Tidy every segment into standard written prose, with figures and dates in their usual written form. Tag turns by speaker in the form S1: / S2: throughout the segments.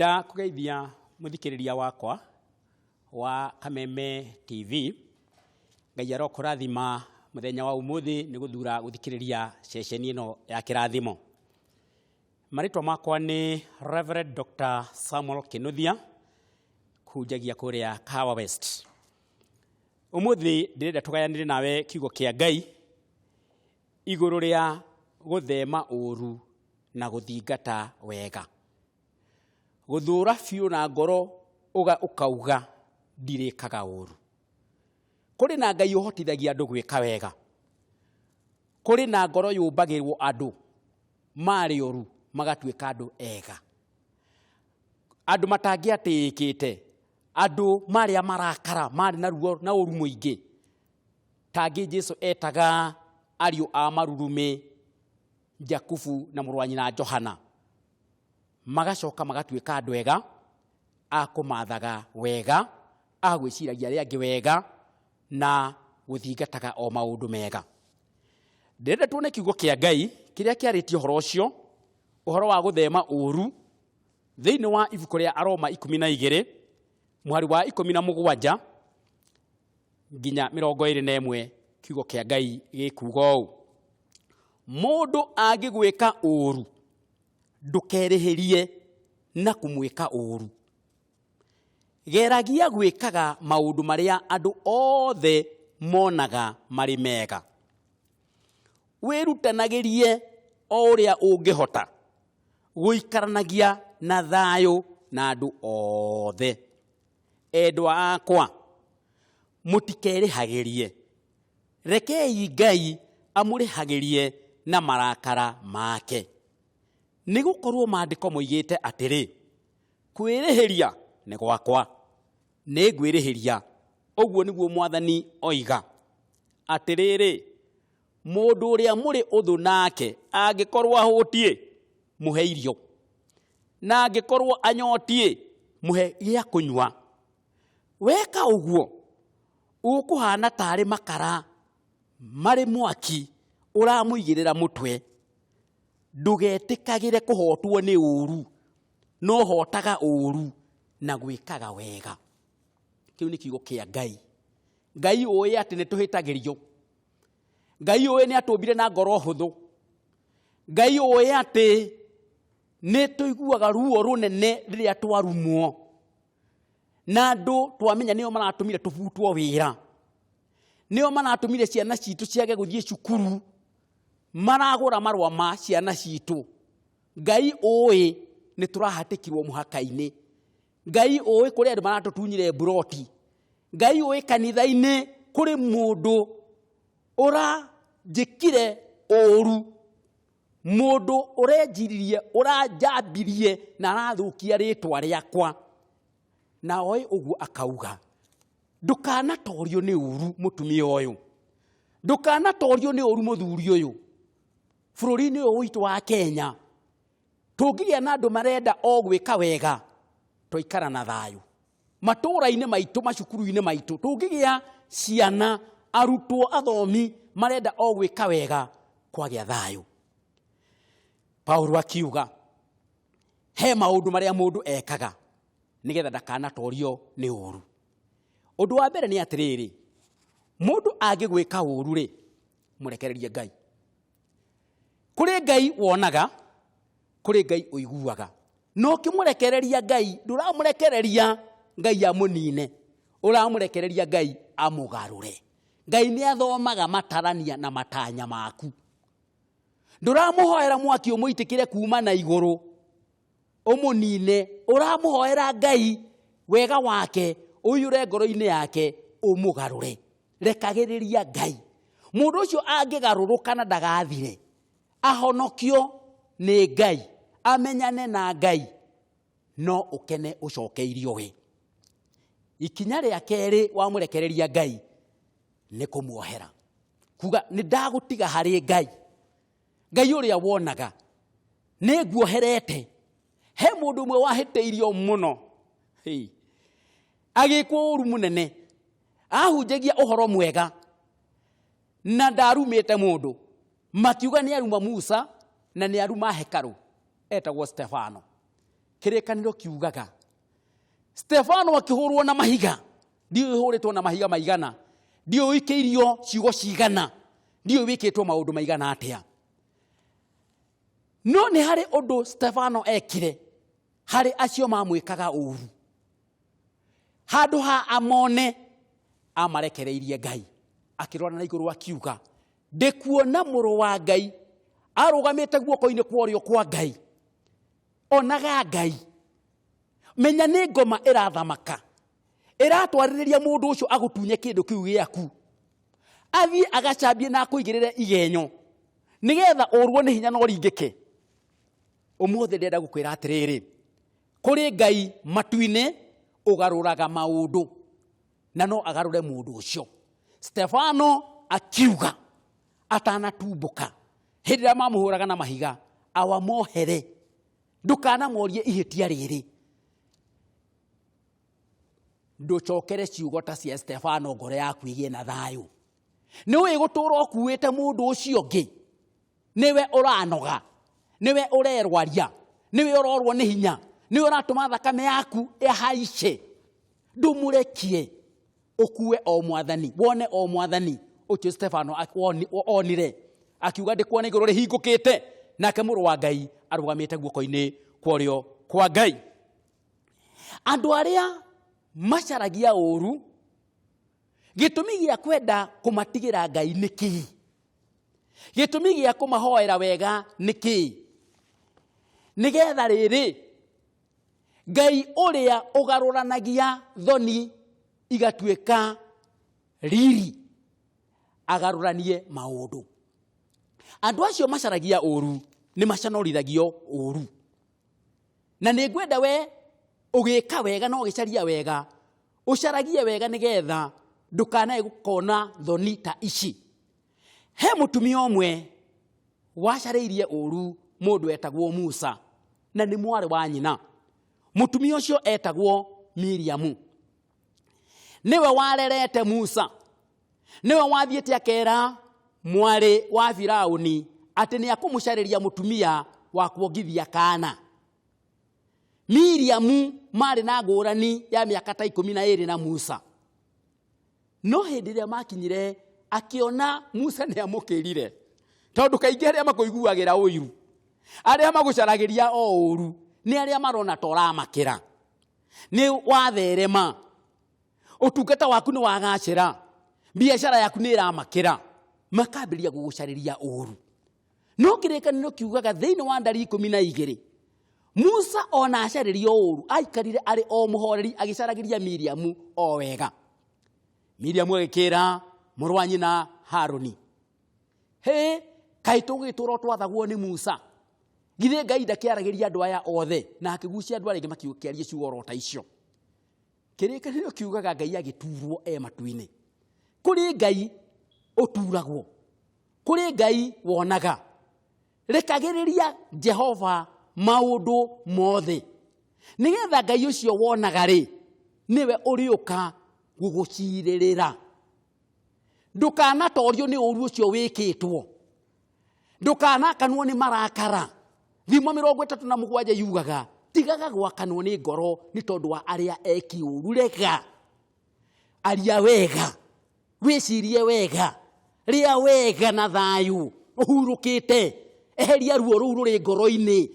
S1: Ndakũgeithia mũthikĩrĩria wakwa wa Kameme TV. Ngai arokũrathima mũthenya wa ũmũthĩ nĩ gũthura gũthikĩrĩria ceceni ĩno ya kĩrathimo. Marĩtwa makwa nĩ Reverend Dr. Samuel Kĩnuthia, kũhunjagia kũrĩa Kahawa West. Ũmũthĩ ndĩrenda tũgayanĩre nawe kiugo kĩa Ngai igũrũ rĩa gũthema ũru na gũthingata wega. Gũthũra biũ na ngoro ũkauga ndirĩkaga ũru. Kũrĩ na Ngai ũhotithagia andũ gwĩka wega. Kũrĩ na ngoro yũmbagĩrwo andũ marĩ oru magatuĩka andũ ega. Andũ matangĩatĩĩkĩte, andũ marĩ a marakara, marĩ na ruo na ũru mũingĩ. Tangĩ Jesu etaga ariũ a marurumĩ Jakubu na mũrũ wa nyina Johana. Magacoka magatuĩka andũ ega, a kũmathaga wega, a gwĩciragia arĩa angĩ wega, na gũthingataga o maũndũ mega. Ndĩrenda tuone kiugo kĩa Ngai kĩrĩa kĩarĩtie ũhoro ũcio, ũhoro wa gũthema ũru, thĩinĩ wa ibuku rĩa Aroma 12, mũhari wa 17 nginya 21, kiugo kĩa Ngai gĩkuga ũũ: mũndũ angĩgwĩka ũru, ndũkerĩhĩrie na kũmwĩka ũru. Geragia gwĩkaga maũndũ marĩa andũ othe monaga marĩ mega. Wĩrutanagĩrie o ũrĩa ũngĩhota gũikaranagia na thayũ na andũ othe. Endwa akwa, mũtikerĩhagĩrie. Rekei Ngai amũrĩhagĩrie na marakara make. Nĩ gũkorwo maandĩko moigĩte atĩrĩ, kwĩrĩhĩria nĩ gwakwa, nĩ ngwĩrĩhĩria, ũguo nĩguo Mwathani oiga. Atĩrĩrĩ, mũndũ ũrĩa mũrĩ ũthũ nake angĩkorwo ahũtiĩ, mũhe irio, na angĩkorwo anyotiĩ, mũhe gĩa kũnyua. Weka ũguo, ũkũhana tarĩ makara marĩ mwaki ũramũigĩrĩra mũtwe. Ndũgetĩkagĩre kũhotwo nĩ ũru, no hotaga ũru na gwĩkaga wega. Kĩu nĩ kiugo kĩa Ngai. Ngai ũĩ atĩ nĩ tũhĩtagĩrio. Ngai ũĩ nĩ atũmbire na ngoro hũthũ. Ngai ũĩ atĩ nĩ tũiguaga ruo rũnene rĩrĩa twarumwo. Na andũ twamenya nĩo maratũmire tũbutwo wĩra. Nĩo maratũmire ciana citũ ciage gũthiĩ cukuru. Maragũra marũa ma ciana citũ. Ngai ũĩ nĩ tũrahatĩkirwo mũhaka-inĩ. Ngai ũĩ kũrĩ andũ maratũtunyire mburoti. Ngai ũĩ kanitha-inĩ kũrĩ mũndũ ũranjĩkire ũru. Mũndũ ũrenjiririe, ũranjambirie na arathũkia rĩtwa rĩakwa. Na oĩ ũguo akauga, ndũkanatorio nĩ ũru mũtumia ũyũ. Ndũkanatorio nĩ ũru mũthuri ũyũ. Bũrũri-inĩ ũyũ witũ wa Kenya, tũngĩgĩa na andũ marenda o gwĩka wega, twaikara na thayũ. Matũũra-inĩ maitũ, macukuru-inĩ maitũ, tũngĩgĩa ciana, arutwo, athomi marenda o gwĩka wega, kwagĩa thayũ. Paulo akiuga, he maũndũ marĩa mũndũ ekaga nĩgetha ndakanatorio nĩ ũru. Ũndũ wa mbere nĩ atĩrĩrĩ, mũndũ angĩgwĩka ũru rĩ, mũrekererie Ngai. Kũrĩ Ngai wonaga, kũrĩ Ngai ũiguaga. Na ũkĩmũrekereria Ngai, ndũramũrekereria Ngai amũnine, ũramũrekereria Ngai amũgarũre. Ngai nĩ athomaga matarania na matanya maku. Ndũramũhoera mwaki ũmũitĩkĩre kuma na igũrũ ũmũnine, ũramũhoera Ngai wega wake ũiyũre ngoro-inĩ yake ũmũgarũre. Rekagĩrĩria Ngai. Mũndũ ũcio angĩgarũrũka na ndagathire, ahonokio nĩ Ngai, amenyane na Ngai, no ũkene ũcokeirio we. Ikinya rĩa kerĩ wamũrekereria Ngai nĩ kũmuohera. Kuga nĩ ndagũtiga harĩ Ngai. Ngai ũrĩa wonaga nĩ nguoherete. He mũndũ ũmwe wahĩtĩirio mũno. Hey. Agĩkwo ũru mũnene. Ahunjagia ũhoro mwega na ndarumĩte mũndũ. Makiuga nĩ aruma Musa na nĩ aruma hekarũ. Etagwo Stefano. Kĩrĩkanĩro kiugaga Stefano akĩhũrwo na mahiga, ndiũĩ ũhũrĩtwo na mahiga maigana, ndiũĩ ũikĩirio ciugo cigana, ndiũĩ wĩkĩtwo maũndũ maigana atĩa, no nĩ harĩ ũndũ Stefano ekire harĩ acio mamwĩkaga ũru. Handũ ha amone, amarekereirie Ngai, akĩrora na igũrũ akiuga, ndĩkuona mũrũ wa Ngai arũgamĩte guoko-inĩ kwa ũrĩo kwa Ngai. Onaga Ngai. Menya nĩ ngoma ĩrathamaka, ĩratwarĩrĩria mũndũ ũcio agũtunye kĩndũ kĩu gĩaku, athiĩ agacambie na akũigĩrĩre igenyo nĩgetha ũrwo nĩ hinya na ũringĩke. Ũmũthĩ ndĩrenda gũkwĩra atĩrĩrĩ, kũrĩ Ngai matu-inĩ ũgarũraga maũndũ, na no agarũre mũndũ ũcio. Stefano akiuga atanatumbũka, hĩndĩ ĩrĩa mamũhũraga na mahiga, awamohere, ndũkanamorie ihĩtia rĩrĩ. Ndũcokere ciugo ta cia Stefano, ngoro yaku ĩgĩe na thayũ. Nĩ ũĩ gũtũra ũkuĩte mũndũ ũcio ũngĩ, nĩwe ũranoga, nĩwe ũrerwaria, nĩwe ũrorwo nĩ hinya, nĩwe ũratũma thakame yaku ĩhaice. Ndũmũrekie ũkue o mwathani, wone o mwathani ũcio Stefano onire, akiuga ndĩkuona igũrũ rĩhingũkĩte, nake mũrũ wa Ngai arũgamĩte guoko-inĩ kwa ũrĩo kwa Ngai. Andũ arĩa macaragia ũru, gĩtũmi gĩa kwenda kũmatigĩra Ngai nĩ kĩĩ? Gĩtũmi gĩa kũmahoera wega nĩ kĩĩ? Nĩgetha rĩrĩ, Ngai ũrĩa ũgarũranagia thoni igatuĩka riri, agarũranie maũndũ. Andũ acio macaragia ũru nĩ maconorithagio ũru. Na nĩ ngwenda we ũgĩka wega na ũgĩcaria wega, ũcaragie wega nĩgetha ndũkanae gũkona thoni ta ici. He mũtumia ũmwe wacarĩirie ũru mũndũ etagwo Musa, na nĩ mwarĩ wa nyina. Mũtumia ũcio etagwo Miriamu. Nĩwe warerete Musa, nĩwe wathiĩte akera mwarĩ wa Firauni atĩ nĩ akũmũcarĩria mũtumia wa kuongithia kaana. Miriamu marĩ na ngũrani ya mĩaka ta 12 na Musa. No hĩndĩ ĩrĩa makinyire akĩona Musa nĩ amũkĩrire, tondũ kaingĩ arĩa makũiguagĩra ũiru, arĩa magũcaragĩria o ũru, nĩ arĩa marona ta ũramakĩra, nĩ watherema, ũtungata waku nĩ wagacĩra, biacara yaku nĩ ĩramakĩra, makambĩrĩria gũgũcarĩria ũru. No kĩrĩkanĩro kiugaga thĩinĩ wa ndari 12, Musa ona acarĩrio ũru aikarire arĩ o mũhoreri agĩcaragĩria Miriamu o wega. Miriamu agĩkĩra mũrũ wa nyina Haruni, hĩ, kaĩ tũgĩtũra twathagwo nĩ Musa? Githĩ Ngai ndakĩaragĩria andũ aya othe? Na akĩgucia andũ arĩa angĩ makĩaria ciugo oro ta icio. Kĩrĩkanĩro kiugaga Ngai agĩturwo e matu-inĩ. Kũrĩ Ngai ũturagwo, kũrĩ Ngai wonaga. Rekagĩrĩria Jehova maũndũ mothe, nĩgetha Ngai ũcio wonaga rĩ, nĩwe ũrĩũka gũgũcirĩrĩra. Ndũkanatorio nĩ ũru ũcio wĩkĩtwo, ndũkanakanwo nĩ marakara. Thimo 37 yugaga, tigaga gwakanwo nĩ ngoro nĩ tondũ wa arĩa eki ũru. Rega, aria wega, wĩcirie wega, rĩa wega na thayũ ũhurũkĩte, eheria ruo rũu rũrĩ ngoro-inĩ.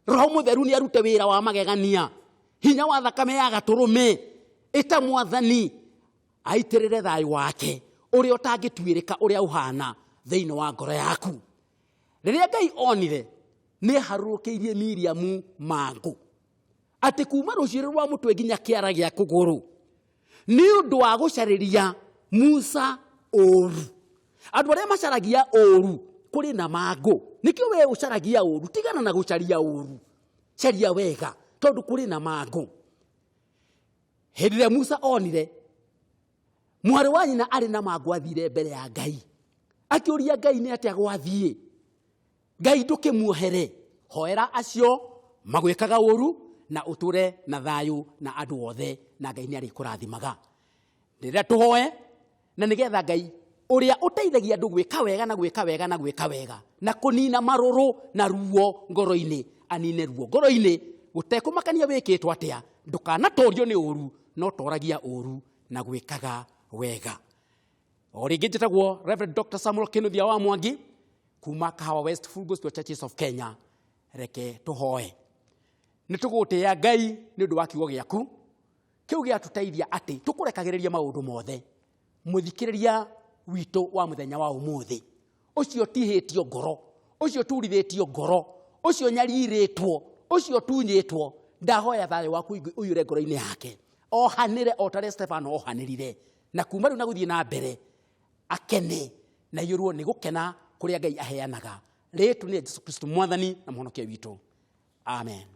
S1: Roho Mũtheru nĩ arute wĩra wa magegania, hinya wa thakame ya gatũrũme. Ĩta Mwathani aitĩrĩre thayũ wake ũrĩa ũtangĩtuĩrĩka ũrĩa ũhana thĩinĩ wa ngoro yaku. Rĩrĩa Ngai onire nĩ aharũrũkĩirie Miriamu mangũ, atĩ kuma rũciĩrĩ rwa mũtwe nginya kĩara gĩa kũgũrũ, nĩ ũndũ wa gũcarĩria Musa ũru. Andũ arĩa macaragia ũru kũrĩ na mangũ. Nĩkĩo we ũcaragia ũru, tigana na gũcaria ũru, caria wega, tondũ kũrĩ na mangũ. Hĩndĩ ĩrĩa Musa onire mwarĩ wa nyina arĩ na mangũ, athire mbere ya Ngai akĩũria Ngai nĩ atĩa gwathiĩ. Ngai ndũkĩmuohere, hoera acio magwĩkaga ũru na ũtũre na thayũ na andũ othe, na Ngai nĩ arĩkũrathimaga. Rĩrĩa tũhoe, na nĩgetha Ngai ũrĩa ũteithagia andũ gwĩka wega na gwĩka wega na gwĩka wega na kũnina marũrũ na ruo ngoro-inĩ, anine ruo ngoro-inĩ Gũtekũmakania wĩkĩtwo atĩa, ndũkanatorio nĩ ũru, no toragia ũru na gwĩkaga wega. O rĩngĩ njĩtagwo Reverend Dr. Samuel Kinuthia wa Mwangi kuma Kahawa West Full Gospel Churches of Kenya. Reke tũhoe. Nĩ tũgũgũtĩĩa Ngai nĩ ũndũ wa kiugo gĩaku kĩu gĩatũteithia atĩ tũkũrekagĩrĩria maũndũ mothe. Mũthikĩrĩria witũ wa mũthenya wa ũmũthĩ, ũcio tihĩtio ngoro, ũcio turithĩtio ngoro, ũcio nyarirĩtwo, ũcio tunyĩtwo, ndahoya thayũ waku ũiyũre ngoro-inĩ yake, ohanĩre o ta ũrĩa Stefano ohanĩrire, na kuma rĩu na gũthiĩ na mbere akene na aiyũrwo nĩ gũkena kũrĩa Ngai aheanaga. Rĩtwa nĩ Jesu Kristo Mwathani na Mũhonokia witũ. Amen.